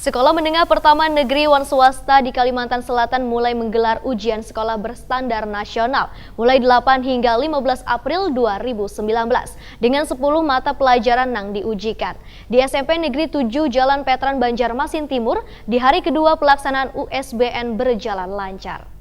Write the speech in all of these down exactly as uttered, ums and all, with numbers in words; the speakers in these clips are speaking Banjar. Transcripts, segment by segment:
Sekolah Menengah Pertama Negeri wan Swasta di Kalimantan Selatan mulai menggelar ujian sekolah berstandar nasional mulai delapan hingga lima belas April dua ribu sembilan belas dengan sepuluh mata pelajaran nang diujikan. Di S M P Negeri tujuh Jalan Petran Banjarmasin Timur, di hari kedua pelaksanaan U S B N berjalan lancar.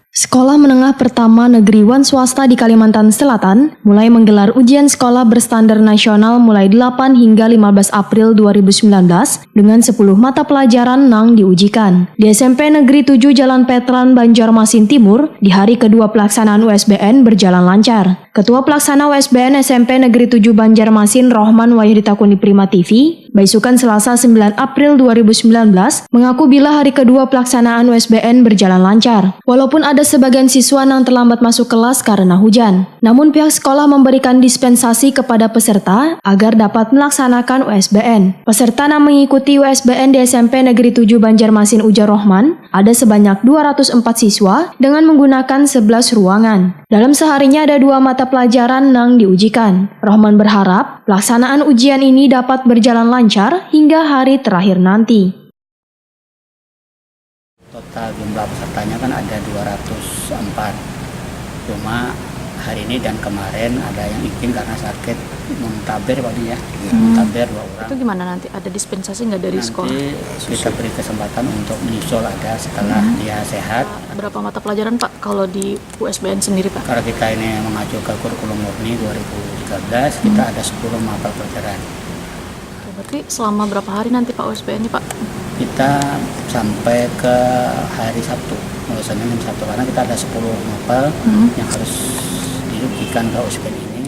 Sekolah Menengah Pertama Negeri wan Swasta di Kalimantan Selatan mulai menggelar ujian sekolah berstandar nasional mulai delapan hingga lima belas April dua ribu sembilan belas dengan sepuluh mata pelajaran nang diujikan. Di S M P Negeri tujuh Jalan Petran, Banjarmasin Timur, di hari kedua pelaksanaan U S B N berjalan lancar. Ketua Pelaksana U S B N S M P Negeri tujuh Banjarmasin, Rohman, wayah ditakuni Prima T V, baisukan Selasa sembilan April dua ribu sembilan belas, mengaku bila hari kedua pelaksanaan U S B N berjalan lancar. Walaupun ada sebagian siswa nang terlambat masuk kelas karena hujan, namun pihak sekolah memberikan dispensasi kepada peserta agar dapat melaksanakan U S B N. Peserta nang mengikuti U S B N di S M P Negeri tujuh Banjarmasin, ujar Rohman, ada sebanyak dua ratus empat siswa dengan menggunakan sebelas ruangan. Dalam seharinya ada dua mata pelajaran nang diujikan. Rohman berharap pelaksanaan ujian ini dapat berjalan lancar hingga hari terakhir nanti. Total jumlah pesertanya kan ada dua ratus empat. Cuma hari ini dan kemarin ada yang izin karena sakit, muntaber, Pak, ini ya. Iya. Muntaber dua orang. Itu gimana nanti? Ada dispensasi nggak dari sekolah? Nanti kita beri kesempatan untuk menyusul, ada setelah dia sehat. Berapa mata pelajaran, Pak, kalau di U S B N sendiri, Pak? Kalau kita ini mengacu ke kurikulum murni dua ribu tiga belas, kita ada sepuluh mata pelajaran. Oke, berarti selama berapa hari nanti, Pak, U S B N ini, Pak? Kita sampai ke hari Sabtu, mulai Senin dan Sabtu, karena kita ada sepuluh mapel yang harus diujikan ke U S B N ini.